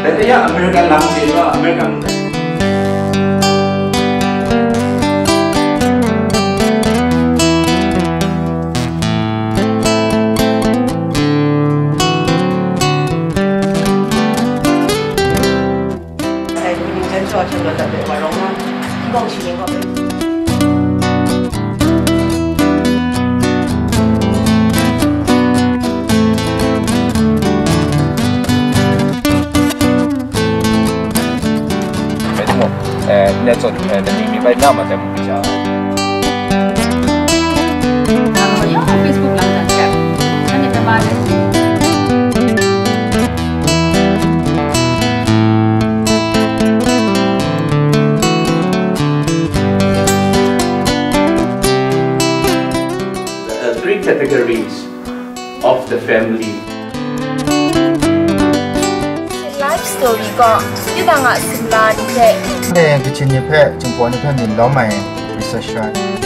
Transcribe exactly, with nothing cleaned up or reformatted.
Kaya American lang sila, American. Bai tawng, eh, net zawn, eh, nang mying mi bai na ma tai mu, bai sha. Aa, yawng Facebook lang dan chat. Shanhte hpe ma let. Uh, three categories of the family. Life story gaw, tinang a sumla ni hte. Ne, kachin ni hpe, Jinghpaw ni hpe myit lawm ai research rai.